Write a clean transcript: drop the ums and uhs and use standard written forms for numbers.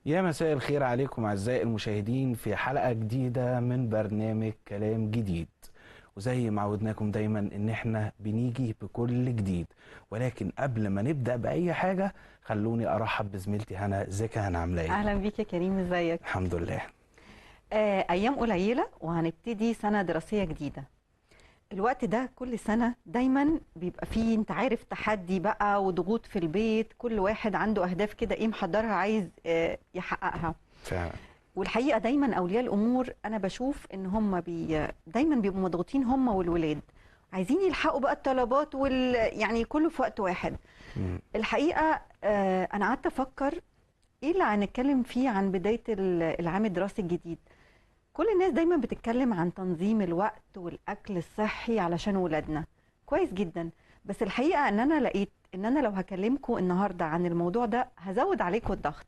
يا مساء الخير عليكم أعزائي المشاهدين في حلقة جديدة من برنامج كلام جديد. وزي ما عودناكم دايما إن احنا بنيجي بكل جديد، ولكن قبل ما نبدأ بأي حاجة خلوني أرحب بزميلتي هنا. ازيك يا هنا، عاملة ايه؟ اهلا بيك يا كريم، ازيك؟ الحمد لله. ايام قليله وهنبتدي سنة دراسية جديدة. الوقت ده كل سنة دايما بيبقى فيه، انت عارف، تحدي بقى وضغوط في البيت، كل واحد عنده اهداف كده ايه محضرها عايز يحققها. فعلا. والحقيقة دايما اولياء الامور انا بشوف ان هم دايما بيبقوا مضغوطين هم والولاد، عايزين يلحقوا بقى الطلبات يعني كله في وقت واحد. الحقيقة انا قعدت افكر ايه اللي هنتكلم فيه عن بداية العام الدراسي الجديد. كل الناس دايما بتتكلم عن تنظيم الوقت والاكل الصحي علشان ولادنا، كويس جدا، بس الحقيقة ان انا لقيت ان انا لو هكلمكم النهارده عن الموضوع ده هزود عليكم الضغط.